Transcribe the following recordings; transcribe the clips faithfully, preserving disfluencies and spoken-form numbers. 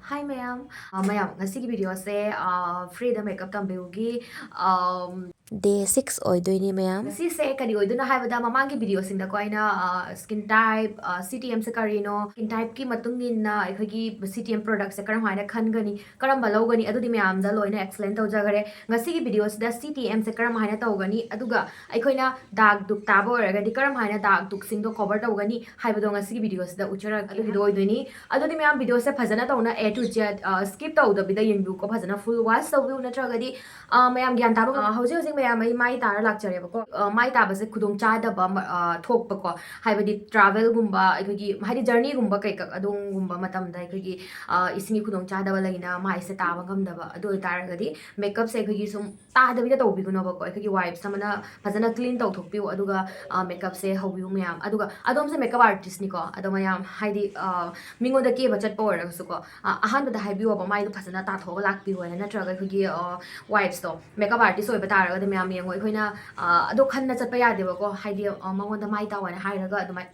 Hi ꯃꯌꯥꯝ꯫ ꯑ, ꯃꯌꯥꯝ, ꯉꯁꯤꯒꯤ videoꯁꯦ, ꯑ, freeꯗ makeup ꯇꯝꯕꯤꯌꯨꯒꯤ, ꯑꯝ, day six ꯑꯣꯏꯗꯣꯏꯅꯦ ꯃꯌꯥꯝ꯫ ꯉꯁꯤꯁꯦ ꯀꯔꯤ ꯑꯣꯏꯗꯣꯏꯅꯣ ꯍꯥꯏꯕꯗ, ꯃꯃꯥꯡꯒꯤ videoꯁꯤꯡꯗꯀꯣ ꯑꯩꯅ, ꯑ, skin type, ꯑ, C T Mꯁꯦ ꯀꯔꯤꯅꯣ, skin typeꯀꯤ ꯃꯇꯨꯡ ꯏꯟꯅ ꯑꯩꯈꯣꯏꯒꯤ C T M productꯁꯦ ꯀꯔꯝ ꯍꯥꯏꯅ ꯈꯟꯒꯅꯤ, ꯀꯔꯝꯕ ꯂꯧꯒꯅꯤ, ꯑꯗꯨꯗꯤ ꯃꯌꯥꯝꯗ ꯂꯣꯏꯅ explain ꯇꯧꯖꯈꯔꯦ꯫ ꯉꯁꯤꯒꯤ videoꯁꯤꯗ C T Mꯁꯦ ꯀꯔꯝ ꯍꯥꯏꯅ ꯇꯧꯒꯅꯤ, ꯑꯗꯨꯒ ꯑꯩꯈꯣꯏꯅ dark dupe ꯇꯥꯕ ꯑꯣꯏꯔꯒꯗꯤ ꯀꯔꯝ ꯍꯥꯏꯅ dark dupeꯁꯤꯡꯗꯣ cover ꯇꯧꯒꯅꯤ ꯍꯥꯏꯕꯗꯣ ꯉꯁꯤꯒꯤ videoꯁꯤꯗ ꯎꯠꯆꯔꯛ-, ꯑꯗꯨꯒꯤꯗꯣ ꯑꯣꯏꯗꯣꯏꯅꯤ꯫ ꯑꯗꯨꯗꯤ ꯃꯌꯥꯝ videoꯁꯦ ꯐꯖꯅ ꯇꯧꯅ A to Z, ꯑ, skip ꯇꯧꯗꯕꯤꯗ ꯌꯦꯡꯕꯤꯌꯨꯀꯣ, ꯐꯖꯅ full watch ꯇꯧꯕꯤꯌꯨ, ꯅꯠꯇ꯭ꯔꯒꯗꯤ, ꯑ, ꯃꯌꯥꯝ ꯒ꯭ꯌꯥꯟ ꯇꯥꯕ ꯉꯝ-, ꯑ, ꯍꯧꯖꯤꯛ ꯍꯧꯖꯤꯛ ꯃꯌꯥꯝ ꯑꯩ ꯃꯥꯏ ꯇꯥꯔ ꯂꯥꯛꯆꯔꯦꯕꯀꯣ꯫ ꯑ, ꯃꯥꯏ ꯇꯥꯕꯁꯦ ꯈꯨꯗꯣꯡꯆꯥꯗꯕ ꯑꯃ, ꯑ, ꯊꯣꯛꯄꯀꯣ, ꯍꯥꯏꯕꯗꯤ travelꯒꯨꯝꯕ, ꯑꯩꯈꯣꯏꯒꯤ ꯍꯥꯏꯗꯤ journeyꯒꯨꯝꯕ ꯀꯩꯀꯥ ꯑꯗꯨꯒꯨꯝꯕ ꯃꯇꯝꯗ ꯑꯩꯈꯣꯏꯒꯤ, ꯑ, ꯏꯁꯤꯡꯒꯤ ꯈꯨꯗꯣꯡꯆꯥꯗꯕ ꯂꯩꯅ ꯃꯥꯏꯁꯦ ꯇꯥꯕ ꯉꯝꯗꯕ, ꯑꯗꯨ ꯑꯣꯏꯇꯥꯔꯒꯗꯤ makeupꯁꯦ ꯑꯩꯈꯣꯏꯒꯤ ꯁꯨꯝ ꯇꯥꯗꯕꯤꯗ ꯇꯧꯕꯤꯒꯅꯣꯕꯀꯣ꯫ ꯑꯩꯈꯣꯏꯒꯤ wipes ꯑꯃꯅ ꯐꯖꯅ clean ꯇꯧꯊꯣꯛꯄꯤꯌꯨ, ꯑꯗꯨꯒ, ꯑ, makeupꯁꯦ ꯍꯧꯕꯤꯌꯨ ꯃꯌꯥꯝ꯫ ꯑꯗꯨꯒ ꯑꯗꯣꯝꯁꯦ makeup artistꯅꯤꯀꯣ, ꯑꯗꯣ ꯃꯌꯥꯝ ꯍꯥꯏꯗꯤ, ꯑ, ꯃꯤꯉꯣꯟꯗ ꯀꯦꯕ ꯆꯠꯄ ꯑꯣꯏꯔꯒꯁꯨꯀꯣ, ꯑ, ꯑꯍꯥꯟꯕꯗ ꯍꯥꯏꯕꯤꯌꯣꯕ, ꯃꯥꯏꯗꯣ ꯐꯖꯅ ꯇꯥꯊꯣꯛꯑꯒ ꯂꯥꯛꯄꯤꯌꯣ ꯍꯥꯏꯅ, ꯅꯠꯇ꯭ꯔꯒ ꯑꯩꯈꯣꯏꯒꯤ, ꯑ, wipesꯇꯣ, makeup artist ꯑꯣꯏꯕ ꯇꯥꯔꯒꯗꯤ ꯃꯌꯥꯝ ꯌꯦꯡꯉꯣ, ꯑꯩꯈꯣꯏꯅ, ꯑ, ꯑꯗꯣ ꯈꯟꯅ ꯆꯠꯄ ꯌꯥꯗꯦꯕꯀꯣ, ꯍꯥꯏꯗꯤ, ꯑ, ꯃꯉꯣꯟꯗ ꯃꯥꯏ ꯇꯥꯎ ꯍꯥꯏꯅ ꯍꯥꯏꯔꯒ ꯑꯗꯨꯃꯥꯏꯅ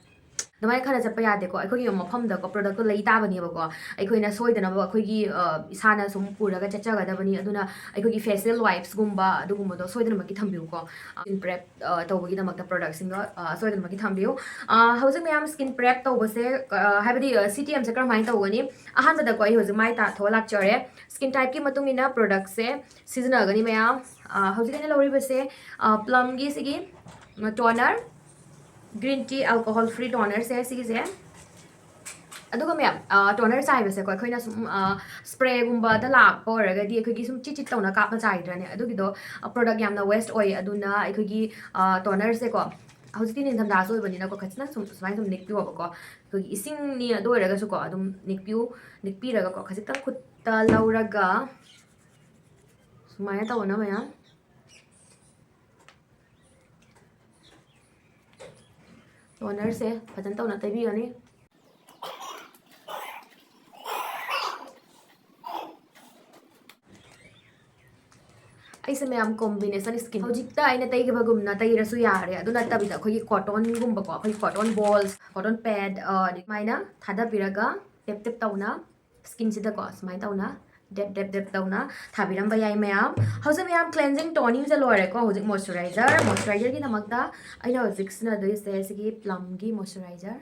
ꯑꯗꯨꯃꯥꯏꯅ ꯈꯟꯅ ꯆꯠꯄ ꯌꯥꯗꯦꯀꯣ꯫ ꯑꯩꯈꯣꯏꯒꯤ ꯃꯐꯝꯗꯀꯣ productꯇꯣ ꯂꯩ ꯇꯥꯕꯅꯦꯕꯀꯣ꯫ ꯑꯩꯈꯣꯏꯅ ꯁꯣꯏꯗꯅꯕ ꯑꯩꯈꯣꯏꯒꯤ, ꯑ, ꯏꯁꯥꯅ ꯁꯨꯝ ꯄꯨꯔꯒ ꯆꯠꯆꯒꯗꯕꯅꯤ꯫ ꯑꯗꯨꯅ ꯑꯩꯈꯣꯏꯒꯤ facial wipesꯀꯨꯝꯕ ꯑꯗꯨꯒꯨꯝꯕꯗꯣ ꯁꯣꯏꯗꯅꯃꯛꯀꯤ ꯊꯝꯕꯤꯌꯨꯀꯣ꯫ Skin prep, ꯑ, ꯇꯧꯕꯒꯤꯗꯃꯛꯇ productꯁꯤꯡꯗꯣ, ꯑ, ꯁꯣꯏꯗꯅꯃꯛꯀꯤ ꯊꯝꯕꯤꯌꯨ꯫ ꯑ, ꯍꯧꯖꯤꯛ ꯃꯌꯥꯝ skin prep ꯇꯧꯕꯁꯦ, ꯑ, ꯍꯥꯏꯕꯗꯤ, ꯑ, C T Mꯁꯦ ꯀꯔꯝꯍꯥꯏꯅ ꯇꯧꯒꯅꯤ? ꯑꯍꯥꯟꯕꯗꯀꯣ ꯑꯩ ꯍꯧꯖꯤꯛ ꯃꯥꯏ ꯇꯥꯊꯣꯛꯑ ꯂꯥꯛꯆꯔꯦ꯫ Skin typeꯀꯤ ꯃꯇꯨꯡ ꯏꯟꯅ productꯁꯦ ꯁꯤꯖꯤꯟꯅꯒꯅꯤ ꯃꯌꯥꯝ꯫ ꯑ, ꯍꯧꯖꯤꯛ ꯑꯩꯅ ꯂꯧꯔꯤꯕꯁꯦ, ꯑ, Plumꯒꯤ ꯁꯤꯒꯤ toner, green tea alcohol free tonerꯁꯦ ꯁꯤꯒꯤꯁꯦ꯫ ꯑꯗꯨꯒ ꯃꯌꯥꯝ, ꯑ, toner ꯆꯥꯏꯕꯁꯦꯀꯣ, ꯑꯩꯈꯣꯏꯅ ꯁꯨꯝ, ꯑ, sprayꯒꯨꯝꯕꯗ ꯂꯥꯛꯄ ꯑꯣꯏꯔꯒꯗꯤ ꯑꯩꯈꯣꯏꯒꯤ ꯁꯨꯝ ꯆꯤꯠ ꯆꯤꯠ ꯇꯧꯅ ꯀꯥꯞꯄ ꯆꯥꯏꯗ꯭ꯔꯅꯦ? ꯑꯗꯨꯒꯤꯗꯣ, ꯑ, product ꯌꯥꯝꯅ waste ꯑꯣꯏ꯫ ꯑꯗꯨꯅ ꯑꯩꯈꯣꯏꯒꯤ, ꯑ, tonerꯁꯦꯀꯣ, ꯍꯧꯖꯤꯛꯇꯤ ꯅꯤꯡꯊꯝꯊꯥꯁꯨ ꯑꯣꯏꯕꯅꯤꯅꯀꯣ, ꯈꯖꯤꯛꯇꯪ ꯁꯨꯝ ꯁꯨꯃꯥꯏꯅ ꯁꯨꯝ ꯅꯤꯛꯄꯤꯌꯣꯕꯀꯣ꯫ ꯑꯩꯈꯣꯏꯒꯤ ꯏꯁꯤꯡꯅꯤ, ꯑꯗꯨ ꯑꯣꯏꯔꯒꯁꯨꯀꯣ, ꯑꯗꯨꯝ ꯅꯤꯛꯄꯤꯌꯨ, ꯅꯤꯛꯄꯤꯔꯒꯀꯣ, ꯈꯖꯤꯛꯇꯪ ꯈꯨꯠꯇ ꯂꯧꯔꯒ ꯁꯨꯃꯥꯏꯅ ꯇꯧꯅ ꯃꯌꯥꯝ tonerꯁꯦ ꯐꯖꯅ ꯇꯧꯅ ꯇꯩꯕꯤꯒꯅꯤ꯫ ꯑꯩꯁꯦ ꯃꯌꯥꯝ combination skin, ꯍꯧꯖꯤꯛꯇ ꯑꯩꯅ ꯇꯩꯈꯤꯕꯒꯨꯝꯅ ꯇꯩꯔꯁꯨ ꯌꯥꯔꯦ꯫ ꯑꯗꯨ ꯅꯠꯇꯕꯤꯗ ꯑꯩꯈꯣꯏꯒꯤ cottonꯒꯨꯝꯕꯀꯣ, ꯑꯩꯈꯣꯏꯒꯤ cotton balls, cotton pad, ꯑ, ꯑꯗꯨꯃꯥꯏꯅ ꯊꯥꯗꯕꯤꯔꯒ ꯇꯦꯞ ꯇꯦꯞ ꯇꯧꯅ Skinꯁꯤꯗꯀꯣ ꯁꯨꯃꯥꯏꯅ ꯇꯧꯅ ꯗꯦꯞ ꯗꯦꯞ ꯗꯦꯞ ꯇꯧꯅ ꯊꯥꯕꯤꯔꯝꯕ ꯌꯥꯏ ꯃꯌꯥꯝ꯫ ꯍꯧꯖꯤꯛ ꯃꯌꯥꯝ cleansing tonic ꯁꯦ ꯂꯣꯏꯔꯦꯀꯣ꯫ ꯍꯧꯖꯤꯛ moisturizer, moisturizer ꯒꯤꯗꯃꯛꯇ ꯑꯩꯅ ꯍꯧꯖꯤꯛ ꯁꯤꯖꯤꯟꯅꯗꯣꯏꯁꯦ ꯁꯤꯒꯤ Plum ꯒꯤ moisturizer꯫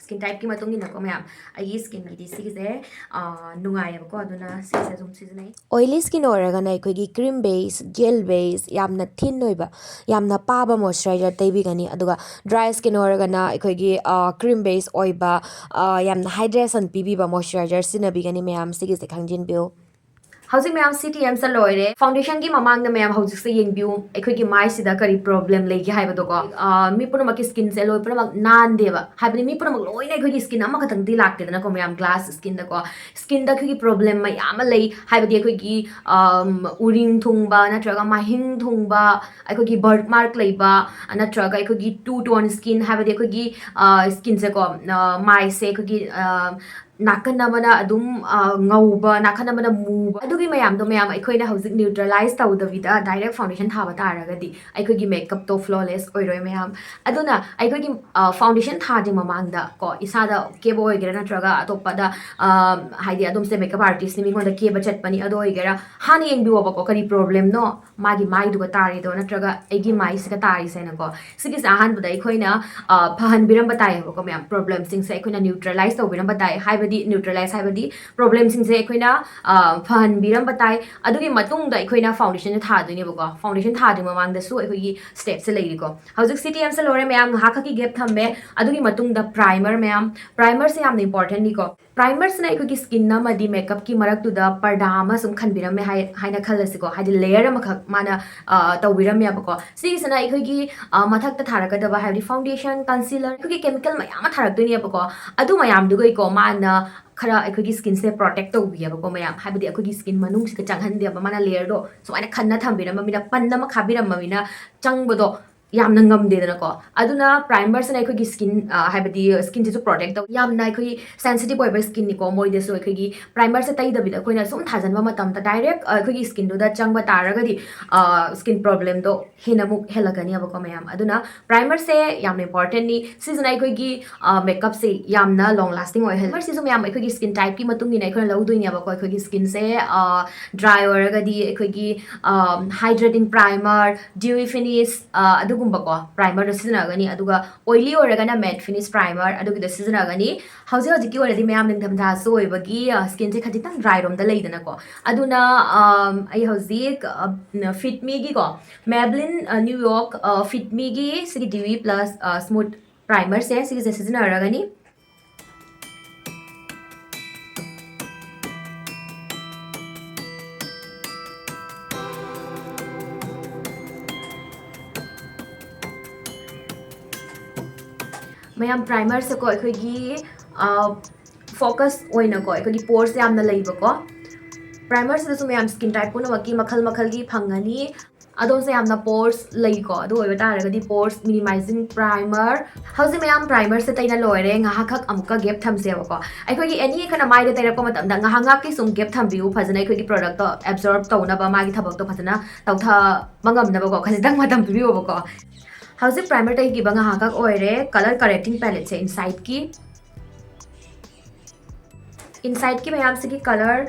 Skin type ꯀꯤ ꯃꯇꯨꯡ ꯏꯟꯅꯀꯣ ꯃꯌꯥꯝ, ꯑꯩꯒꯤ skin ꯒꯤꯗꯤ ꯁꯤꯒꯤꯁꯦ, ꯑ, ꯅꯨꯡꯉꯥꯏꯌꯦꯕꯀꯣ, ꯑꯗꯨꯅ ꯁꯤꯁꯦ ꯑꯗꯨꯝ ꯁꯤꯖꯤꯟꯅꯩ꯫ Oily skin ꯑꯣꯏꯔꯒꯅ ꯑꯩꯈꯣꯏꯒꯤ cream base, gel base, ꯌꯥꯝꯅ thin ꯑꯣꯏꯕ, ꯌꯥꯝꯅ ꯄꯥꯕ moisturizer ꯇꯩꯕꯤꯒꯅꯤ꯫ ꯑꯗꯨꯒ dry skin ꯑꯣꯏꯔꯒꯅ ꯑꯩꯈꯣꯏꯒꯤ, ꯑ, cream base ꯑꯣꯏꯕ, ꯑ, ꯌꯥꯝꯅ hydration ꯄꯤꯕꯤꯕ moisturizer ꯁꯤꯖꯤꯟꯅꯕꯤꯒꯅꯤ ꯃꯌꯥꯝ, ꯁꯤꯒꯤꯁꯦ ꯈꯪꯖꯤꯟꯕꯤꯌꯨ꯫ ꯍꯧꯖꯤꯛ ꯃꯌꯥꯝ C T M ꯆꯠ ꯂꯣꯏꯔꯦ꯫ Foundation ꯒꯤ ꯃꯃꯥꯡꯗ ꯃꯌꯥꯝ ꯍꯧꯖꯤꯛꯁꯦ ꯌꯦꯡꯕꯤꯌꯨ, ꯑꯩꯈꯣꯏꯒꯤ ꯃꯥꯏꯁꯤꯗ ꯀꯔꯤ problem ꯂꯩꯒꯦ ꯍꯥꯏꯕꯗꯣꯀꯣ꯫ ꯑ, ꯃꯤ ꯄꯨꯝꯅꯃꯛꯀꯤ skin ꯁꯦ ꯂꯣꯏ ꯄꯨꯝꯅꯃꯛ ꯅꯥꯟꯗꯦꯕ, ꯍꯥꯏꯕꯗꯤ ꯃꯤ ꯄꯨꯝꯅꯃꯛ ꯂꯣꯏꯅ ꯑꯩꯈꯣꯏꯒꯤ skin ꯑꯃꯈꯛꯇꯪꯗꯤ ꯂꯥꯛꯇꯦꯗꯅꯀꯣ ꯃꯌꯥꯝ, glass skin ꯗꯀꯣ꯫ Skin ꯗ ꯑꯩꯈꯣꯏꯒꯤ problem ꯃꯌꯥꯝ ꯑꯃ ꯂꯩ, ꯍꯥꯏꯕꯗꯤ ꯑꯩꯈꯣꯏꯒꯤ, ꯑꯝ, ꯎꯔꯤꯡ ꯊꯨꯡꯕ ꯅꯠꯇ꯭ꯔꯒ ꯃꯥꯏꯍꯤꯡ ꯊꯨꯡꯕ, ꯑꯩꯈꯣꯏꯒꯤ birthmark ꯂꯩꯕ, ꯅꯠꯇ꯭ꯔꯒ ꯑꯩꯈꯣꯏꯒꯤ two tone skin, ꯍꯥꯏꯕꯗꯤ ꯑꯩꯈꯣꯏꯒꯤ, ꯑ, skin ꯁꯦꯀꯣ, ꯑ, ꯃꯥꯏꯁꯦ ꯑꯩꯈꯣꯏꯒꯤ, ꯑ, ꯅꯥꯀꯟ ꯑꯃꯅ ꯑꯗꯨꯝ, ꯑ, ꯉꯧꯕ, ꯅꯥꯀꯟ ꯑꯃꯅ ꯃꯨꯕ, ꯑꯗꯨꯒꯤ ꯃꯌꯥꯝꯗꯣ ꯃꯌꯥꯝ ꯑꯩꯈꯣꯏꯅ ꯍꯧꯖꯤꯛ neutralize ꯇꯧꯗꯕꯤꯗ direct foundation ꯊꯥꯕ ꯇꯥꯔꯒꯗꯤ ꯑꯩꯈꯣꯏꯒꯤ makeup ꯇꯣ flawless ꯑꯣꯏꯔꯣꯏ ꯃꯌꯥꯝ꯫ ꯑꯗꯨꯅ ꯑꯩꯈꯣꯏꯒꯤ, ꯑ, foundation ꯊꯥꯗ꯭ꯔꯤ ꯃꯃꯥꯡꯗ ꯀꯣ, ꯏꯁꯥꯗ ꯀꯦꯕ ꯑꯣꯏꯒꯦꯔꯥ ꯅꯠꯇ꯭ꯔꯒ ꯑꯇꯣꯞꯄꯗ, ꯑ, ꯍꯥꯏꯗꯤ ꯑꯗꯨꯝꯁꯦ makeup artist ꯅꯤ, ꯃꯤꯉꯣꯟꯗ ꯀꯦꯕ ꯆꯠꯄꯅꯤ, ꯑꯗꯨ ꯑꯣꯏꯒꯦꯔꯥ, ꯍꯥꯟꯅ ꯌꯦꯡꯕꯤꯌꯣꯕꯀꯣ, ꯀꯔꯤ problem ꯅꯣ ꯃꯥꯒꯤ ꯃꯥꯏꯗꯨꯒ ꯇꯥꯔꯤꯗꯣ ꯅꯠꯇ꯭ꯔꯒ ꯑꯩꯒꯤ ꯃꯥꯏꯁꯤꯒ ꯇꯥꯔꯤꯁꯦꯅꯀꯣ꯫ ꯁꯤꯒꯤꯁꯦ ꯑꯍꯥꯟꯕꯗ ꯑꯩꯈꯣꯏꯅ, ꯑ, ꯐꯍꯟꯕꯤꯔꯝꯕ ꯇꯥꯏꯌꯦꯕꯀꯣ ꯃꯌꯥꯝ, problem ꯁꯤꯡꯁꯦ ꯑꯩꯈꯣꯏꯅ neutralize ꯇꯧꯕꯤꯔꯝꯕ ꯇꯥꯏ, ꯍꯥꯏꯕꯗꯤ neutralize ꯍꯥꯏꯕꯗꯤ problem ꯁꯤꯡꯁꯦ ꯑꯩꯈꯣꯏꯅ, ꯑ, ꯐꯍꯟꯕꯤꯔꯝꯕ ꯇꯥꯏ꯫ ꯑꯗꯨꯒꯤ ꯃꯇꯨꯡꯗ ꯑꯩꯈꯣꯏꯅ foundation ꯁꯦ ꯊꯥꯗꯣꯏꯅꯦꯕꯀꯣ꯫ Foundation ꯊꯥꯗ꯭ꯔꯤ ꯃꯃꯥꯡꯗꯁꯨ ꯑꯩꯈꯣꯏꯒꯤ step ꯁꯦ ꯂꯩꯔꯤꯀꯣ꯫ ꯍꯧꯖꯤꯛ C T M ꯁꯦ ꯂꯣꯏꯔꯦ ꯃꯌꯥꯝ, ꯉꯥꯏꯍꯥꯛ ꯈꯛꯀꯤ gap ꯊꯝꯃꯦ꯫ ꯑꯗꯨꯒꯤ ꯃꯇꯨꯡꯗ primer ꯃꯌꯥꯝ, primer ꯁꯦ ꯌꯥꯝꯅ important ꯅꯤꯀꯣ꯫ Primer ꯁꯤꯅ ꯑꯩꯈꯣꯏꯒꯤ skin ꯑꯃꯗꯤ makeup ꯀꯤ ꯃꯔꯛꯇꯨꯗ ꯄꯔꯗꯥ ꯑꯃ ꯁꯨꯝ ꯈꯟꯕꯤꯔꯝꯃꯦ ꯍꯥꯏ-, ꯍꯥꯏꯅ ꯈꯜꯂꯁꯤꯀꯣ, ꯍꯥꯏꯗꯤ layer ꯑꯃꯈꯛ ꯃꯥꯅ, ꯑ, ꯇꯧꯕꯤꯔꯝꯃꯦꯕꯀꯣ꯫ ꯁꯤꯒꯤꯁꯤꯅ ꯑꯩꯈꯣꯏꯒꯤ, ꯑ, ꯃꯊꯛꯇ ꯊꯥꯔꯛꯀꯗꯕ, ꯍꯥꯏꯕꯗꯤ foundation, concealer, ꯑꯩꯈꯣꯏꯒꯤ chemical ꯃꯌꯥꯝ ꯑꯃ ꯊꯥꯔꯛꯇꯣꯏꯅꯦꯕꯀꯣ꯫ ꯑꯗꯨ ꯃꯌꯥꯝꯗꯨꯒꯩꯀꯣ ꯃꯥꯅ ꯈꯔ ꯑꯩꯈꯣꯏꯒꯤ skin ꯁꯦ protect ꯇꯧꯕꯤꯌꯦꯕꯀꯣ ꯃꯌꯥꯝ, ꯍꯥꯏꯕꯗꯤ ꯑꯩꯈꯣꯏꯒꯤ skin ꯃꯅꯨꯡꯁꯤꯗ ꯆꯪꯍꯟꯗꯦꯕ꯫ ꯃꯥꯅ layer ꯗꯣ ꯁꯨꯃꯥꯏꯅ ꯈꯟꯅ ꯊꯝꯕꯤꯔꯝꯃꯕꯅꯤꯅ, ꯄꯟ ꯑꯃ ꯈꯥꯕꯤꯔꯝꯃꯕꯅꯤꯅ ꯆꯪꯕꯗꯣ ꯌꯥꯝꯅ ꯉꯝꯗꯦꯗꯅꯀꯣ꯫ ꯑꯗꯨꯅ primerꯁꯤꯅ ꯑꯩꯈꯣꯏꯒꯤ skin, ꯑ, ꯍꯥꯏꯕꯗꯤ skinꯁꯤꯁꯨ protect ꯇꯧ, ꯌꯥꯝꯅ ꯑꯩꯈꯣꯏꯒꯤ sensitive ꯑꯣꯏꯕ skinꯅꯤꯀꯣ, ꯃꯣꯏꯗꯁꯨ ꯑꯩꯈꯣꯏꯒꯤ primerꯁꯦ ꯇꯩꯗꯕꯤꯗ ꯑꯩꯈꯣꯏꯅ ꯁꯨꯝ ꯊꯥꯖꯤꯟꯕ ꯃꯇꯝꯗ direct, ꯑ, ꯑꯩꯈꯣꯏꯒꯤ skinꯗꯨꯗ ꯆꯪꯕ ꯇꯥꯔꯒꯗꯤ, ꯑ, skin problemꯗꯣ ꯍꯦꯟꯅ ꯑꯃꯨꯛ ꯍꯦꯜꯂꯛꯀꯅꯦꯕꯀꯣ ꯃꯌꯥꯝ꯫ ꯑꯗꯨꯅ primerꯁꯦ ꯌꯥꯝꯅ importantꯅꯤ꯫ ꯁꯤꯁꯤꯅ ꯑꯩꯈꯣꯏꯒꯤ, ꯑ, makeupꯁꯦ ꯌꯥꯝꯅ long lasting ꯑꯣꯏꯍꯜꯂꯤ꯫ Primerꯁꯤꯁꯨ ꯃꯌꯥꯝ ꯑꯩꯈꯣꯏꯒꯤ skin typeꯀꯤ ꯃꯇꯨꯡ ꯏꯟꯅ ꯑꯩꯈꯣꯏꯅ ꯂꯧꯗꯣꯏꯅꯦꯕꯀꯣ꯫ ꯑꯩꯈꯣꯏꯒꯤ skinꯁꯦ, ꯑ, dry ꯑꯣꯏꯔꯒꯗꯤ ꯑꯩꯈꯣꯏꯒꯤ, ꯑ, hydrating primer, dewy finish, ꯑ, ꯑꯗꯨꯒꯨꯝꯕꯀꯣ primerꯗꯣ ꯁꯤꯖꯤꯟꯅꯒꯅꯤ꯫ ꯑꯗꯨꯒ oily ꯑꯣꯏꯔꯒꯅ matte finish primer ꯑꯗꯨꯒꯤꯗꯣ ꯁꯤꯖꯤꯟꯅꯒꯅꯤ꯫ ꯍꯧꯖꯤꯛ ꯍꯧꯖꯤꯛꯀꯤ ꯑꯣꯏꯅꯗꯤ ꯃꯌꯥꯝ ꯅꯤꯡꯊꯝꯊꯥꯁꯨ ꯑꯣꯏꯕꯒꯤ, ꯑ, skinꯁꯦ ꯈꯖꯤꯛꯇꯪ dry ꯔꯣꯝꯗ ꯂꯩꯗꯅꯀꯣ꯫ ꯑꯗꯨꯅ, ꯑꯝ, ꯑꯩ ꯍꯧꯖꯤꯛ, ꯑ, Fit Meꯒꯤꯀꯣ, Maybelline, ꯑ, New York, ꯑ, Fit Meꯒꯤ ꯁꯤꯒꯤ Dewy Plus, ꯑ, Smooth Primerꯁꯦ ꯁꯤꯒꯤꯁꯦ ꯁꯤꯖꯤꯟꯅꯔꯒꯅꯤ꯫ ꯃꯌꯥꯝ primerꯁꯦꯀꯣ ꯑꯩꯈꯣꯏꯒꯤ, ꯑ, focus ꯑꯣꯏꯅꯀꯣ ꯑꯩꯈꯣꯏꯒꯤ poresꯁꯦ ꯌꯥꯝꯅ ꯂꯩꯕꯀꯣ꯫ Primerꯁꯤꯗꯁꯨ ꯃꯌꯥꯝ skin type ꯄꯨꯝꯅꯃꯛꯀꯤ ꯃꯈꯜ ꯃꯈꯜꯒꯤ ꯐꯪꯒꯅꯤ꯫ ꯑꯗꯣꯝꯁꯦ ꯌꯥꯝꯅ pores ꯂꯩꯀꯣ, ꯑꯗꯨ ꯑꯣꯏꯕ ꯇꯥꯔꯒꯗꯤ pores minimizing primer꯫ ꯍꯧꯖꯤꯛ ꯃꯌꯥꯝ primerꯁꯦ ꯇꯩꯅ ꯂꯣꯏꯔꯦ, ꯉꯥꯏꯍꯥꯛꯈꯛ ꯑꯃꯨꯛꯀ gap ꯊꯝꯁꯦꯕꯀꯣ꯫ ꯑꯩꯈꯣꯏꯒꯤ any ꯑꯩꯈꯣꯏꯅ ꯃꯥꯏꯗ ꯇꯩꯔꯛꯄ ꯃꯇꯝꯗ ꯉꯥꯏꯍꯥꯛ ꯉꯥꯏꯍꯥꯛꯀꯤ ꯁꯨꯝ gap ꯊꯝꯕꯤꯌꯨ, ꯐꯖꯅ ꯑꯩꯈꯣꯏꯒꯤ productꯇꯣ absorb ꯇꯧꯅꯕ, ꯃꯥꯒꯤ ꯊꯕꯛꯇꯣ ꯐꯖꯅ ꯇꯧꯊꯕ ꯉꯝꯅꯕꯀꯣ, ꯈꯖꯤꯛꯇꯪ ꯃꯇꯝ ꯄꯤꯕꯤꯌꯣꯕꯀꯣ꯫ ꯍꯧꯖꯤꯛ primer ꯇꯩꯈꯤꯕ ꯉꯥꯏꯍꯥꯛꯈꯛ ꯑꯣꯏꯔꯦ꯫ Color correcting paletteꯁꯦ Insideꯀꯤ, Insideꯀꯤ ꯃꯌꯥꯝꯁꯤꯒꯤ color,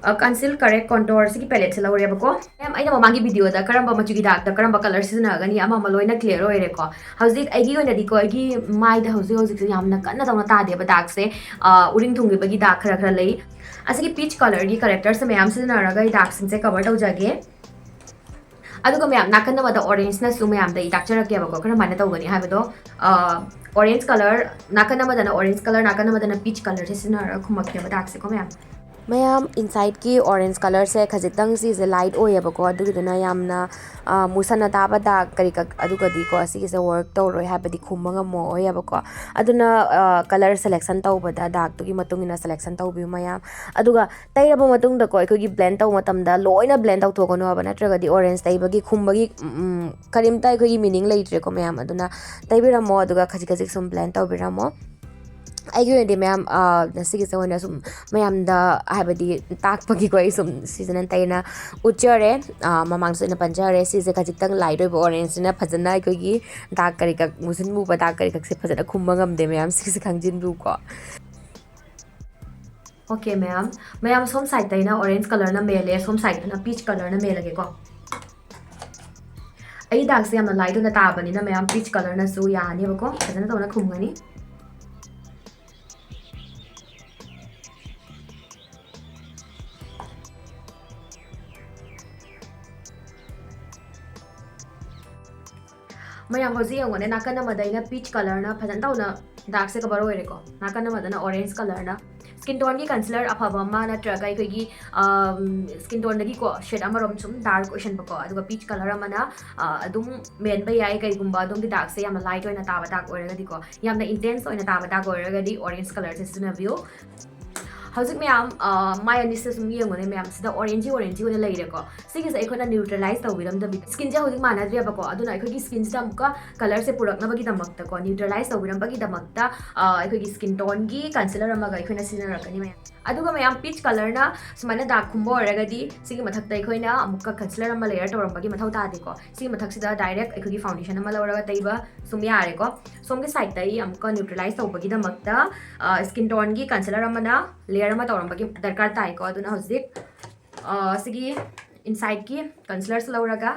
ꯑ, conceal correct contourꯁꯤꯒꯤ paletteꯁꯦ ꯂꯧꯔꯦꯕꯀꯣ꯫ ꯃꯌꯥꯝ, ꯑꯩꯅ ꯃꯃꯥꯡꯒꯤ videoꯗ ꯀꯔꯝꯕ ꯃꯆꯨꯒꯤ darkꯇ ꯀꯔꯝꯕ color ꯁꯤꯖꯤꯟꯅꯒꯅꯤ ꯑꯃ ꯑꯃ ꯂꯣꯏꯅ clear ꯑꯣꯏꯔꯦꯀꯣ꯫ ꯍꯧꯖꯤꯛ ꯑꯩꯒꯤ ꯑꯣꯏꯅꯗꯤꯀꯣ ꯑꯩꯒꯤ ꯃꯥꯏꯗ ꯍꯧꯖꯤꯛ ꯍꯧꯖꯤꯛꯁꯦ ꯌꯥꯝꯅ ꯀꯟꯅ ꯇꯧꯅ ꯇꯥꯗꯦꯕ darkꯁꯦ, ꯑ, ꯎꯔꯤꯡ ꯊꯨꯡꯈꯤꯕꯒꯤ dark ꯈꯔ ꯈꯔ ꯂꯩ꯫ ꯑꯁꯤꯒꯤ peach colorꯒꯤ correctorꯁꯦ ꯃꯌꯥꯝ ꯁꯤꯖꯤꯟꯅꯔꯒ ꯑꯩ darkꯁꯤꯡꯁꯦ cover ꯇꯧꯖꯒꯦ꯫ ꯑꯗꯨꯒ ꯃꯌꯥꯝ ꯅꯥꯀꯟ ꯑꯃꯗ orangeꯅꯁꯨ ꯃꯌꯥꯝꯗ ꯑꯩ ꯇꯥꯛꯆꯔꯛꯀꯦꯕꯀꯣ, ꯀꯔꯝꯍꯥꯏꯅ ꯇꯧꯒꯅꯤ ꯍꯥꯏꯕꯗꯣ꯫ ꯑ, orange color ꯅꯥꯀꯟ ꯑꯃꯗꯅ orange color, ꯅꯥꯀꯟ ꯑꯃꯗꯅ peach colorꯁꯦ ꯁꯤꯖꯤꯟꯅꯔꯒ ꯈꯨꯝꯃꯛꯀꯦꯕ darkꯁꯦꯀꯣ ꯃꯌꯥꯝ꯫ ꯃꯌꯥꯝ, ꯏꯟꯁꯥꯏꯠꯀꯤ ꯑꯣꯔꯦꯟꯖ ꯀꯂꯔꯁꯦ ꯈꯖꯤꯛꯇꯪ ꯁꯤꯁꯦ ꯂꯥꯏꯠ ꯑꯣꯏꯌꯦꯕꯀꯣ, ꯑꯗꯨꯒꯤꯗꯨꯅ ꯌꯥꯝꯅ, ꯑ, ꯃꯨꯁꯟꯅ ꯇꯥꯕ ꯗꯥꯛ ꯀꯔꯤ ꯀꯛ-, ꯑꯗꯨꯒꯗꯤꯀꯣ, ꯁꯤꯒꯤꯁꯦ ꯋꯔꯛ ꯇꯧꯔꯣꯏ, ꯍꯥꯏꯕꯗꯤ ꯈꯨꯝꯕ ꯉꯝꯃꯛꯑꯣꯏꯌꯦꯕꯀꯣ꯫ ꯑꯗꯨꯅ, ꯑ, ꯀꯂꯔ ꯁꯦꯂꯦꯛꯁꯟ ꯇꯧꯕꯗ ꯗꯥꯛꯇꯨꯒꯤ ꯃꯇꯨꯡ ꯏꯟꯅ ꯁꯦꯂꯦꯛꯁꯟ ꯇꯧꯕꯤꯌꯨ ꯃꯌꯥꯝ꯫ ꯑꯗꯨꯒ ꯇꯩꯔꯕ ꯃꯇꯨꯡꯗꯀꯣ, ꯑꯩꯈꯣꯏꯒꯤ ꯕ꯭ꯂꯦꯟ ꯇꯧꯕ ꯃꯇꯝꯗ ꯂꯣꯏꯅ ꯕ꯭ꯂꯦꯟ ꯇꯧꯊꯣꯛꯀꯅꯣꯕ, ꯅꯠꯇ꯭ꯔꯒꯗꯤ ꯑꯣꯔꯦꯟꯖ ꯇꯩꯕꯒꯤ ꯈꯨꯝꯕꯒꯤ, ꯎꯝ, ꯎꯝ, ꯀꯔꯤꯝꯇ ꯑꯩꯈꯣꯏꯒꯤ ꯃꯤꯅꯤꯡ ꯂꯩꯇ꯭ꯔꯦꯀꯣ ꯃꯌꯥꯝ꯫ ꯑꯗꯨꯅ ꯇꯩꯕꯤꯔꯝꯃꯣ, ꯑꯗꯨꯒ ꯈꯖꯤꯛ ꯈꯖꯤꯛ ꯁꯨꯝ ꯕ꯭ꯂꯦꯟ ꯇꯧꯕꯤꯔꯝꯃꯣ꯫ ꯑꯩꯒꯤ ꯑꯣꯏꯅꯗꯤ ꯃꯌꯥꯝ, ꯑ, ꯉꯁꯤꯒꯤꯁꯦ ꯑꯣꯏꯅ ꯁꯨꯝ ꯃꯌꯥꯝꯗ, ꯍꯥꯏꯕꯗꯤ, ꯇꯥꯛꯄꯒꯤꯀꯣ, ꯑꯩ ꯁꯨꯝ ꯁꯤꯖꯤꯟꯅ ꯇꯩꯅ ꯎꯠꯆꯔꯦ꯫ ꯑ, ꯃꯃꯥꯡꯗꯁꯨ ꯑꯩꯅ ꯄꯟꯖꯔꯦ, ꯁꯤꯁꯦ ꯈꯖꯤꯛꯇꯪ ꯂꯥꯏꯠ ꯑꯣꯏꯕ ꯑꯣꯔꯦꯟꯖꯁꯤꯅ ꯐꯖꯅ ꯑꯩꯈꯣꯏꯒꯤ ꯗꯥꯛ ꯀꯔꯤ ꯀꯛ, ꯃꯨꯁꯤꯟ ꯃꯨꯕ ꯗꯥꯛ ꯀꯔꯤ ꯀꯛꯁꯦ ꯐꯖꯅ ꯈꯨꯝꯕ ꯉꯝꯗꯦ ꯃꯌꯥꯝ, ꯁꯤꯁꯦ ꯈꯪꯖꯤꯟꯕꯤꯌꯨꯀꯣ꯫ ꯑꯣꯀꯦ ꯃꯌꯥꯝ, ꯃꯌꯥꯝ ꯁꯣꯝ ꯁꯥꯏꯠꯇ ꯑꯩꯅ ꯑꯣꯔꯦꯟꯖ ꯀꯂꯔꯅ ꯃꯦꯜꯂꯦ, ꯁꯣꯝ ꯁꯥꯏꯠꯇꯅ ꯄꯤꯆ ꯀꯂꯔꯅ ꯃꯦꯜꯂꯒꯦꯀꯣ꯫ ꯑꯩ ꯗꯥꯛꯁꯦ ꯌꯥꯝꯅ ꯂꯥꯏꯠ ꯑꯣꯏꯅ ꯇꯥꯕꯅꯤꯅ ꯃꯌꯥꯝ ꯄꯤꯆ ꯀꯂꯔꯅꯁꯨ ꯌꯥꯅꯦꯕꯀꯣ, ꯐꯖꯅ ꯇꯧꯅ ꯈꯨꯝꯒꯅꯤ꯫ ꯃꯌꯥꯝ ꯍꯧꯖꯤꯛ ꯌꯦꯡꯉꯣꯅꯦ, ꯅꯥꯀꯟ ꯑꯃꯗ ꯑꯩꯅ ꯄꯤꯆ ꯀꯂꯔꯅ ꯐꯖꯅ ꯇꯧꯅ ꯗꯥꯛꯁꯦ ꯀꯕꯔ ꯑꯣꯏꯔꯦꯀꯣ, ꯅꯥꯀꯟ ꯑꯃꯗꯅ ꯑꯣꯔꯦꯟꯖ ꯀꯂꯔꯅ꯫ ꯁ꯭ꯀꯤꯟ ꯇꯣꯟꯒꯤ ꯀꯟꯁꯤꯂꯔ ꯑꯐꯕ ꯑꯃ ꯅꯠꯇ꯭ꯔꯒ ꯑꯩꯈꯣꯏꯒꯤ, ꯑꯝ, ꯁ꯭ꯀꯤꯟ ꯇꯣꯟꯗꯒꯤꯀꯣ ꯁꯦꯠ ꯑꯃꯔꯣꯝ ꯁꯨꯝ ꯗꯥꯔꯛ ꯑꯣꯏꯁꯟꯕꯀꯣ, ꯑꯗꯨꯒ ꯄꯤꯆ ꯀꯂꯔ ꯑꯃꯅ, ꯑ, ꯑꯗꯨꯝ ꯃꯦꯟꯕ ꯌꯥꯏ꯫ ꯀꯩꯒꯨꯝꯕ ꯑꯗꯣꯝꯒꯤ ꯗꯥꯛꯁꯦ ꯌꯥꯝꯅ ꯂꯥꯏꯠ ꯑꯣꯏꯅ ꯇꯥꯕ ꯗꯥꯛ ꯑꯣꯏꯔꯒꯗꯤꯀꯣ, ꯌꯥꯝꯅ ꯏꯟꯇꯦꯟꯁ ꯑꯣꯏꯅ ꯇꯥꯕ ꯗꯥꯛ ꯑꯣꯏꯔꯒꯗꯤ ꯑꯣꯔꯦꯟꯖ ꯀꯂꯔꯁꯦ ꯁꯤꯖꯤꯟꯅꯕꯤꯌꯨ꯫ ꯍꯧꯖꯤꯛ ꯃꯌꯥꯝ, ꯑ, ꯃꯥꯏ ꯑꯅꯤꯁꯦ ꯁꯨꯝ ꯌꯦꯡꯉꯨꯅꯦ ꯃꯌꯥꯝ, ꯁꯤꯗ ꯑꯣꯔꯦꯟꯖꯤ ꯑꯣꯔꯦꯟꯖꯤ ꯑꯣꯏꯅ ꯂꯩꯔꯦꯀꯣ꯫ ꯁꯤꯒꯤꯁꯦ ꯑꯩꯈꯣꯏꯅ ꯅ꯭ꯌꯨꯇ꯭ꯔꯦꯂꯥꯏꯁ ꯇꯧꯕꯤꯔꯝꯗꯕꯤ, ꯁ꯭ꯀꯤꯟꯁꯦ ꯍꯧꯖꯤꯛ ꯃꯥꯟꯅꯗ꯭ꯔꯦꯕꯀꯣ, ꯑꯗꯨꯅ ꯑꯩꯈꯣꯏꯒꯤ ꯁ꯭ꯀꯤꯟꯁꯤꯗ ꯑꯃꯨꯛꯀ ꯀꯂꯔꯁꯦ ꯄꯨꯔꯛꯅꯕꯒꯤꯗꯃꯛꯇꯀꯣ, ꯅ꯭ꯌꯨꯇ꯭ꯔꯦꯂꯥꯏꯁ ꯇꯧꯕꯤꯔꯝꯕꯒꯤꯗꯃꯛꯇ, ꯑ, ꯑꯩꯈꯣꯏꯒꯤ ꯁ꯭ꯀꯤꯟ ꯇꯣꯟꯒꯤ ꯀꯟꯁꯤꯂꯔ ꯑꯃꯒ ꯑꯩꯈꯣꯏꯅ ꯁꯤꯖꯤꯟꯅꯔꯛꯀꯅꯤ ꯃꯌꯥꯝ꯫ ꯑꯗꯨꯒ ꯃꯌꯥꯝ ꯄꯤꯆ ꯀꯂꯔꯅ ꯁꯨꯃꯥꯏꯅ ꯗꯥꯛ ꯈꯨꯝꯕ ꯑꯣꯏꯔꯒꯗꯤ ꯁꯤꯒꯤ ꯃꯊꯛꯇ ꯑꯩꯈꯣꯏꯅ ꯑꯃꯨꯛꯀ ꯀꯟꯁꯤꯂꯔ ꯑꯃ ꯂꯦꯌꯔ ꯇꯧꯔꯝꯕꯒꯤ ꯃꯊꯧ ꯇꯥꯗꯦꯀꯣ꯫ ꯁꯤꯒꯤ ꯃꯊꯛꯁꯤꯗ ꯗꯥꯏꯔꯦꯛ ꯑꯩꯈꯣꯏꯒꯤ ꯐꯥꯎꯟꯗꯦꯁꯟ ꯑꯃ ꯂꯧꯔꯒ ꯇꯩꯕ ꯁꯨꯝ ꯌꯥꯔꯦꯀꯣ꯫ ꯁꯣꯝꯒꯤ ꯁꯥꯏꯠꯇ ꯑꯩ ꯑꯃꯨꯛꯀ ꯅ꯭ꯌꯨꯇ꯭ꯔꯦꯂꯥꯏꯁ ꯇꯧꯕꯒꯤꯗꯃꯛꯇ, ꯑ, ꯁ꯭ꯀꯤꯟ ꯇꯣꯟꯒꯤ ꯀꯟꯁꯤꯂꯔ ꯑꯃꯅ ꯂꯦꯌꯔ ꯑꯃ ꯇꯧꯔꯝꯕꯒꯤ ꯗꯔꯀꯥꯔ ꯇꯥꯏꯀꯣ꯫ ꯑꯗꯨꯅ ꯍꯧꯖꯤꯛ, ꯑ, ꯁꯤꯒꯤ ꯏꯟꯁꯥꯏꯠꯀꯤ ꯀꯟꯁꯤꯂꯔꯁꯤ ꯂꯧꯔꯒ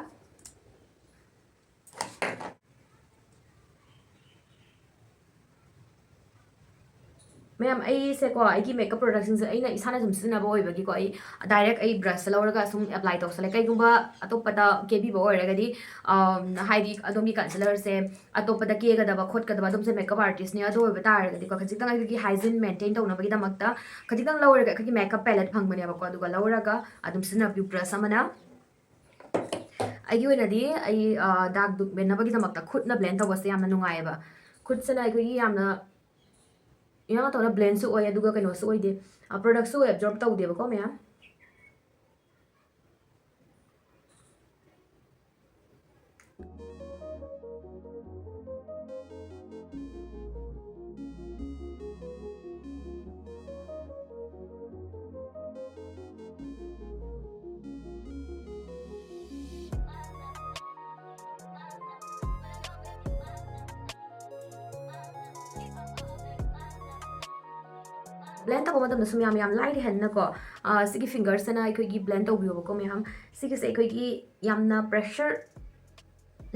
ꯃꯌꯥꯝ, ꯑꯩꯁꯦꯀꯣ, ꯑꯩꯒꯤ ꯃꯦꯀꯞ ꯄ꯭ꯔꯣꯗꯛꯁꯤꯡꯁꯦ ꯑꯩꯅ ꯏꯁꯥꯅ ꯁꯨꯝ ꯁꯤꯖꯤꯟꯅꯕ ꯑꯣꯏꯕꯒꯤꯀꯣ, ꯑꯩ ꯗꯥꯏꯔꯦꯛ ꯑꯩ ꯕ꯭ꯔꯁꯇ ꯂꯧꯔꯒ ꯁꯨꯝ ꯑꯦꯄ꯭ꯂꯥꯏ ꯇꯧꯁꯜꯂꯦ꯫ ꯀꯩꯒꯨꯝꯕ ꯑꯇꯣꯞꯄꯗ ꯀꯦꯕꯤꯕ ꯑꯣꯏꯔꯒꯗꯤ, ꯑꯝ, ꯍꯥꯏꯗꯤ ꯑꯗꯣꯝꯒꯤ ꯀꯟꯁꯤꯂꯔꯁꯦ ꯑꯇꯣꯞꯄꯗ ꯀꯦꯒꯗꯕ ꯈꯣꯠꯀꯗꯕ, ꯑꯗꯣꯝꯁꯦ ꯃꯦꯀꯞ ꯑꯥꯔꯇꯤꯁꯅꯦ꯫ ꯑꯗꯨ ꯑꯣꯏꯕ ꯇꯥꯔꯒꯗꯤꯀꯣ, ꯈꯖꯤꯛꯇꯪ ꯑꯩꯈꯣꯏꯒꯤ ꯍꯥꯏꯖꯤꯟ ꯃꯦꯟꯇꯦꯟ ꯇꯧꯅꯕꯒꯤꯗꯃꯛꯇ ꯈꯖꯤꯛꯇꯪ ꯂꯧꯔꯒ ꯑꯩꯈꯣꯏꯒꯤ ꯃꯦꯀꯞ ꯄꯦꯂꯦꯠ ꯐꯪꯕꯅꯦꯕꯀꯣ, ꯑꯗꯨꯒ ꯂꯧꯔꯒ ꯑꯗꯨꯝ ꯁꯤꯖꯤꯟꯅꯕꯤꯌꯨ꯫ ꯕ꯭ꯔꯁ ꯑꯃꯅ, ꯑꯩꯒꯤ ꯑꯣꯏꯅꯗꯤ ꯑꯩ, ꯑ, ꯗꯥꯛ ꯗꯨꯛ ꯃꯦꯟꯅꯕꯒꯤꯗꯃꯛꯇ ꯈꯨꯠꯅ ꯕ꯭ꯂꯦꯟ ꯇꯧꯕꯁꯦ ꯌꯥꯝꯅ ꯅꯨꯡꯉꯥꯏꯌꯦꯕ꯫ ꯈꯨꯠꯁꯤꯅ ꯑꯩꯈꯣꯏꯒꯤ ꯌꯥꯝꯅ ꯏꯌꯥꯡ ꯇꯧꯅ ꯕ꯭ꯂꯦꯟꯁꯨ ꯑꯣꯏ, ꯑꯗꯨꯒ ꯀꯩꯅꯣꯁꯨ ꯑꯣꯏꯗꯦ, ꯄ꯭ꯔꯣꯗꯛꯁꯨ ꯑꯦꯕꯖꯣꯔꯕ ꯇꯧꯗꯦꯕꯀꯣ ꯃꯌꯥꯝ꯫ ꯕ꯭ꯂꯦꯟ ꯇꯧꯕ ꯃꯇꯝꯗꯁꯨ ꯃꯌꯥꯝ ꯌꯥꯝ ꯂꯥꯏꯔꯦ ꯍꯥꯏꯅꯀꯣ, ꯑ, ꯁꯤꯒꯤ ꯐꯤꯡꯒꯔꯁꯤꯅ ꯑꯩꯈꯣꯏꯒꯤ ꯕ꯭ꯂꯦꯟ ꯇꯧꯕꯤꯌꯣꯕꯀꯣ ꯃꯌꯥꯝ꯫ ꯁꯤꯒꯤꯁꯦ ꯑꯩꯈꯣꯏꯒꯤ ꯌꯥꯝꯅ ꯄ꯭ꯔꯦꯁꯔ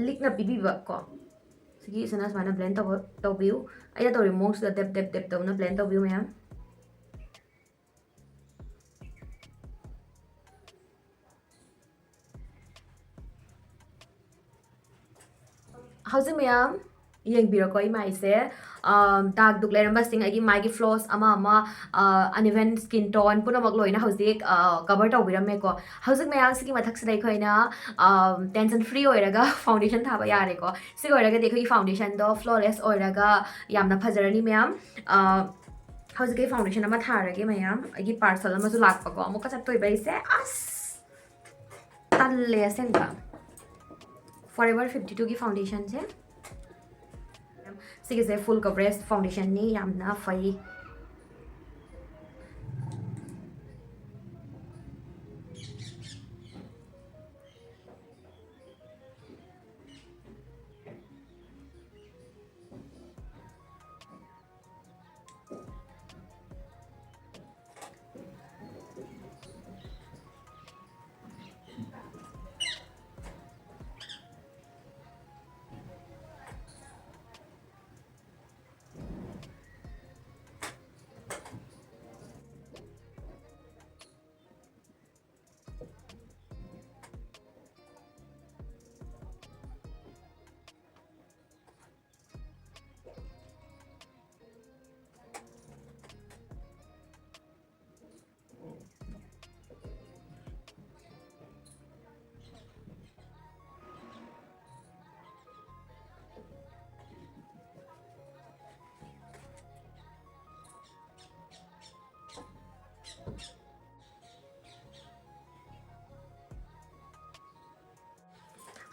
ꯂꯤꯛꯅ ꯄꯤꯕꯤꯕ ꯀꯣ꯫ ꯁꯤꯒꯤꯁꯤꯅ ꯁꯨꯃꯥꯏꯅ ꯕ꯭ꯂꯦꯟ ꯇꯧꯕ, ꯇꯧꯕꯤꯌꯨ꯫ ꯑꯩꯅ ꯇꯧꯔꯤ ꯃꯑꯣꯡꯁꯤꯗ ꯗꯦꯞ ꯗꯦꯞ ꯗꯦꯞ ꯇꯧꯅ ꯕ꯭ꯂꯦꯟ ꯇꯧꯕꯤꯌꯨ ꯃꯌꯥꯝ꯫ ꯍꯧꯖꯤꯛ ꯃꯌꯥꯝ ꯌꯦꯡꯕꯤꯔꯣꯀꯣ, ꯑꯩ ꯃꯥꯏꯁꯦ, ꯑꯝ, ꯗꯥꯛ ꯗꯨꯛ ꯂꯩꯔꯝꯕꯁꯤꯡ, ꯑꯩꯒꯤ ꯃꯥꯏꯒꯤ ꯐ꯭ꯂꯣꯁ ꯑꯃ ꯑꯃ, ꯑ, uneven skin tone ꯄꯨꯝꯅꯃꯛ ꯂꯣꯏꯅ ꯍꯧꯖꯤꯛ, ꯑ, ꯀꯚꯔ ꯇꯧꯕꯤꯔꯝꯃꯦꯀꯣ꯫ ꯍꯧꯖꯤꯛ ꯃꯌꯥꯝ ꯁꯤꯒꯤ ꯃꯊꯛꯁꯤꯗ ꯑꯩꯈꯣꯏꯅ, ꯑꯝ, ꯇꯦꯟꯁꯟ ꯐ꯭ꯔꯤ ꯑꯣꯏꯔꯒ ꯐꯥꯎꯟꯗꯦꯁꯟ ꯊꯥꯕ ꯌꯥꯔꯦꯀꯣ꯫ ꯁꯤ ꯑꯣꯏꯔꯒꯗꯤ ꯑꯩꯈꯣꯏꯒꯤ ꯐꯥꯎꯟꯗꯦꯁꯟꯗꯣ ꯐ꯭ꯂꯣꯂꯦꯁ ꯑꯣꯏꯔꯒ ꯌꯥꯝꯅ ꯐꯖꯔꯅꯤ ꯃꯌꯥꯝ꯫ ꯑ, ꯍꯧꯖꯤꯛ ꯑꯩ ꯐꯥꯎꯟꯗꯦꯁꯟ ꯑꯃ ꯊꯥꯔꯒꯦ ꯃꯌꯥꯝ꯫ ꯑꯩꯒꯤ ꯄꯥꯔꯁꯦꯜ ꯑꯃꯁꯨ ꯂꯥꯛꯄꯀꯣ꯫ ꯑꯃꯨꯛꯀ ꯆꯠꯇꯣꯏꯕ ꯑꯩꯁꯦ꯫ ꯑꯁ! ꯇꯜꯂꯦ ꯑꯁꯦꯡꯕ꯫ Forever fifty two ꯒꯤ ꯐꯥꯎꯟꯗꯦꯁꯟꯁꯦ꯫ ꯁꯤꯒꯤꯁꯦ ꯐꯨꯜ ꯀꯕꯔꯦꯖ ꯐꯥꯎꯟꯗꯦꯁꯟꯅꯤ, ꯌꯥꯝꯅ ꯐꯩ꯫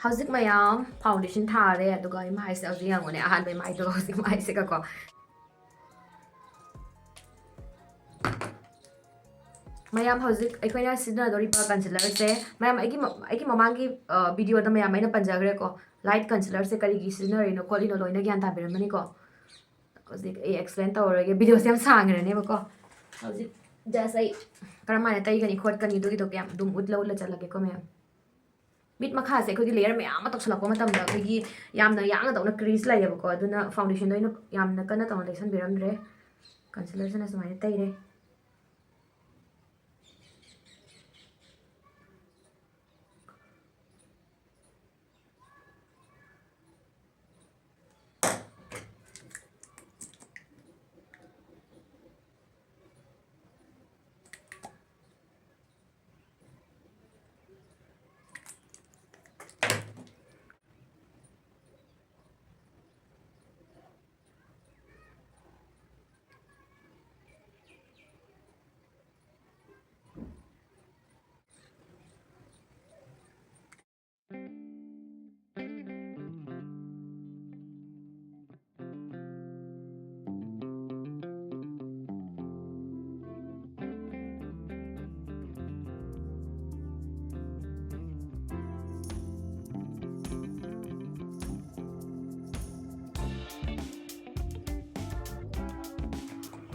ꯍꯧꯖꯤꯛ ꯃꯌꯥꯝ foundation ꯊꯥꯔꯦ, ꯑꯗꯨꯒ ꯏꯃꯥꯏꯁꯦ ꯍꯧꯖꯤꯛ ꯌꯦꯡꯉꯨꯅꯦ, ꯑꯍꯥꯟꯕ ꯏꯃꯥꯏꯗꯨꯒ ꯍꯧꯖꯤꯛ ꯃꯥꯏꯁꯤꯒꯀꯣ꯫ ꯃꯌꯥꯝ, ꯍꯧꯖꯤꯛ ꯑꯩꯈꯣꯏꯅ ꯁꯤꯖꯤꯟꯅꯗꯧꯔꯤꯕ concealerꯁꯦ, ꯃꯌꯥꯝ, ꯑꯩꯒꯤ ꯃ-, ꯑꯩꯒꯤ ꯃꯃꯥꯡꯒꯤ, ꯑ, videoꯗ ꯃꯌꯥꯝ ꯑꯩꯅ ꯄꯟꯖꯈ꯭ꯔꯦꯀꯣ, light concealerꯁꯦ ꯀꯔꯤꯒꯤ ꯁꯤꯖꯤꯟꯅꯔꯤꯅꯣ ꯈꯣꯠꯂꯤꯅꯣ ꯂꯣꯏꯅ ꯒ꯭ꯌꯥꯟ ꯇꯥꯕꯤꯔꯝꯃꯅꯤꯀꯣ꯫ ꯍꯧꯖꯤꯛ ꯑꯩ explain ꯇꯧꯔꯔꯣꯏꯒꯦ, videoꯁꯦ ꯌꯥꯝ ꯁꯥꯡꯈ꯭ꯔꯅꯦꯕꯀꯣ꯫ ꯍꯧꯖꯤꯛ just ꯑꯩ ꯀꯔꯝꯍꯥꯏꯅ ꯇꯩꯒꯅꯤ ꯈꯣꯠꯀꯅꯤ ꯑꯗꯨꯒꯤꯗꯣ ꯀꯌꯥꯝ ꯑꯗꯨꯝ ꯎꯠꯂ ꯎꯠꯂ ꯆꯠꯂꯒꯦꯀꯣ ꯃꯌꯥꯝ꯫ ꯃꯤꯠ ꯃꯈꯥꯁꯦ ꯑꯩꯈꯣꯏꯒꯤ layer ꯃꯌꯥꯝ ꯑꯃ ꯇꯧꯁꯜꯂꯛꯄ ꯃꯇꯝꯗ ꯑꯩꯈꯣꯏꯒꯤ ꯌꯥꯝꯅ ꯌꯥꯡꯅ ꯇꯧꯅ crease ꯂꯩꯌꯦꯕꯀꯣ, ꯑꯗꯨꯅ foundationꯗꯣ ꯑꯩꯅ ꯌꯥꯝꯅ ꯀꯟꯅ ꯇꯧꯅ ꯇꯩꯁꯟꯕꯤꯔꯝꯗ꯭ꯔꯦ꯫ Concealerꯁꯤꯅ ꯁꯨꯃꯥꯏꯅ ꯇꯩꯔꯦ꯫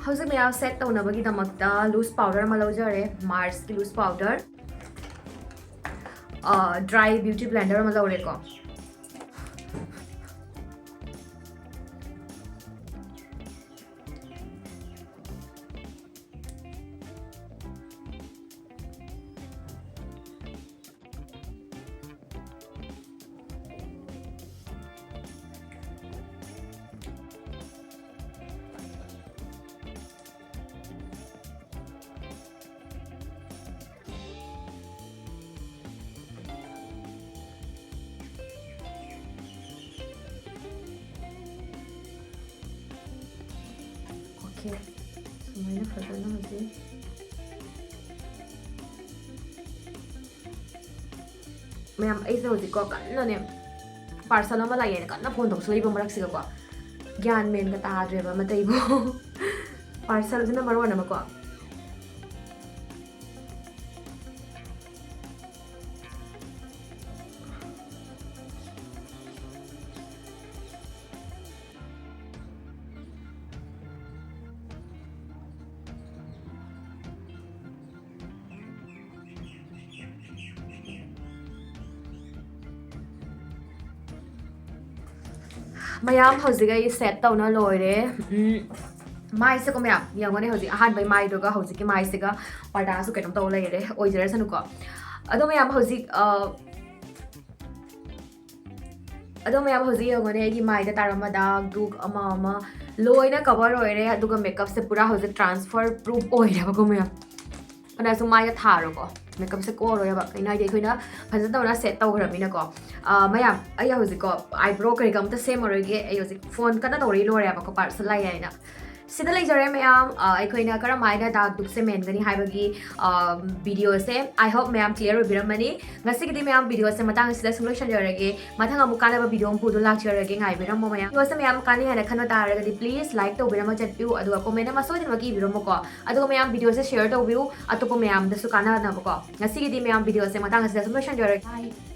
ꯍꯧꯖꯤꯛ ꯃꯌꯥꯝ set ꯇꯧꯅꯕꯒꯤꯗꯃꯛꯇ loose powder ꯑꯃ ꯂꯧꯖꯔꯦ, Marsꯀꯤ loose powder꯫ ꯑ, dry beauty blender ꯑꯃ ꯂꯧꯔꯦꯀꯣ꯫ Okay, ꯁꯨꯃꯥꯏꯅ ꯐꯖꯅ ꯍꯧꯖꯤꯛ ꯃꯌꯥꯝ, ꯑꯩꯁꯦ ꯍꯧꯖꯤꯛꯀꯣ ꯀꯟꯅꯅꯦ parcel ꯑꯃ ꯂꯥꯛꯑꯦꯅ ꯀꯟꯅ phone ꯇꯧꯁꯜꯂꯛꯏꯕ ꯃꯔꯛꯁꯤꯗꯀꯣ, ꯒ꯭ꯌꯥꯟ ꯃꯦꯟꯒ ꯇꯥꯗ꯭ꯔꯦꯕ ꯃꯇꯩꯕꯨ꯫ Parcelꯁꯤꯅ ꯃꯔꯣꯟ ꯑꯃꯀꯣ꯫ ꯃꯌꯥꯝ, ꯍꯧꯖꯤꯛ ꯑꯩ set ꯇꯧꯅ ꯂꯣꯏꯔꯦ꯫ ꯎꯝ, ꯃꯥꯏꯁꯦꯀꯣ ꯃꯌꯥꯝ, ꯌꯦꯡꯉꯣꯅꯦ, ꯍꯧꯖꯤꯛ ꯑꯍꯥꯟꯕꯩ ꯃꯥꯏꯗꯨꯒ ꯍꯧꯖꯤꯛꯀꯤ ꯃꯥꯏꯁꯤꯒ ꯄꯔꯗꯥꯁꯨ ꯀꯩꯅꯣꯝ ꯇꯧ ꯂꯩꯔꯦ, ꯑꯣꯏꯖꯔꯁꯅꯨꯀꯣ꯫ ꯑꯗꯣ ꯃꯌꯥꯝ, ꯍꯧꯖꯤꯛ, ꯑ, ꯑꯗꯣ ꯃꯌꯥꯝ, ꯍꯧꯖꯤꯛ ꯌꯦꯡꯉꯣꯅꯦ, ꯑꯩꯒꯤ ꯃꯥꯏꯗ ꯇꯥꯔꯝꯕ ꯗꯥꯛ ꯗꯨꯛ ꯑꯃ ꯑꯃ ꯂꯣꯏꯅ cover ꯑꯣꯏꯔꯦ꯫ ꯑꯗꯨꯒ makeupꯁꯦ ꯄꯨꯔꯥ ꯍꯧꯖꯤꯛ transfer proof ꯑꯣꯏꯔꯦꯕꯀꯣ ꯃꯌꯥꯝ꯫ ꯐꯅꯁꯨ ꯃꯥꯏꯗ ꯊꯥꯔꯣꯀꯣ, makeupꯁꯦ ꯀꯣꯛꯑꯔꯣꯏꯕ꯫ ꯀꯩꯅꯣ ꯍꯥꯏꯗꯤ, ꯑꯩꯈꯣꯏꯅ ꯐꯖꯅ ꯇꯧꯅ set ꯇꯧꯈ꯭ꯔꯕꯅꯤꯅꯀꯣ꯫ ꯑꯥ, ꯃꯌꯥꯝ, ꯑꯩ ꯍꯧꯖꯤꯛꯀꯣ eyebrow ꯀꯔꯤ ꯀꯔꯤ ꯑꯝꯇ ꯁꯦꯝꯃꯔꯣꯏꯒꯦ꯫ ꯑꯩ ꯍꯧꯖꯤꯛ phone ꯀꯟꯅ ꯇꯧꯔꯛꯏ ꯂꯣꯏꯔꯦꯕꯀꯣ, parcel ꯂꯥꯛꯑꯦ ꯍꯥꯏꯅ꯫ ꯁꯤꯗ ꯂꯩꯖꯔꯦ ꯃꯌꯥꯝ, ꯑꯥ, ꯑꯩꯈꯣꯏꯅ ꯀꯔꯝꯍꯥꯏꯅ ꯗꯥꯛ ꯗꯨꯛꯁꯦ ꯃꯦꯟꯒꯅꯤ ꯍꯥꯏꯕꯒꯤ, ꯑꯥ, videoꯁꯦ꯫ I hope ꯃꯌꯥꯝ clear ꯑꯣꯏꯕꯤꯔꯝꯃꯅꯤ꯫ ꯉꯁꯤꯒꯤꯗꯤ ꯃꯌꯥꯝ videoꯁꯦ ꯃꯇꯥꯡ ꯑꯁꯤꯗ ꯁꯨꯝ ꯂꯣꯏꯁꯤꯟꯖꯔꯒꯦ꯫ ꯃꯊꯪ ꯑꯃꯨꯛ ꯀꯥꯟꯅꯕ video ꯑꯃ ꯄꯨꯗꯨꯅ ꯂꯥꯛꯆꯔꯒꯦ, ꯉꯥꯏꯕꯤꯔꯝꯃꯣ ꯃꯌꯥꯝ꯫ Videoꯁꯦ ꯃꯌꯥꯝ ꯀꯥꯟꯅꯩ ꯍꯥꯏꯅ ꯈꯟꯕ ꯇꯥꯔꯒꯗꯤ please like ꯇꯧꯕꯤꯔꯝꯃ ꯆꯠꯄꯤꯌꯨ, ꯑꯗꯨꯒ comment ꯑꯃ ꯁꯣꯏꯗꯅꯃꯛꯀꯤ ꯏꯕꯤꯔꯝꯃꯨꯀꯣ꯫ ꯑꯗꯨꯒ ꯃꯌꯥꯝ videoꯁꯦ share ꯇꯧꯕꯤꯌꯨ, ꯑꯇꯣꯞꯄ ꯃꯌꯥꯝꯗꯁꯨ ꯀꯥꯟꯅꯅꯕꯀꯣ꯫ ꯉꯁꯤꯒꯤꯗꯤ ꯃꯌꯥꯝ videoꯁꯦ ꯃꯇꯥꯡ ꯑꯁꯤꯗ ꯁꯨꯝ ꯂꯣꯏꯁꯤꯟꯖꯔꯒꯦ꯫ Bye꯫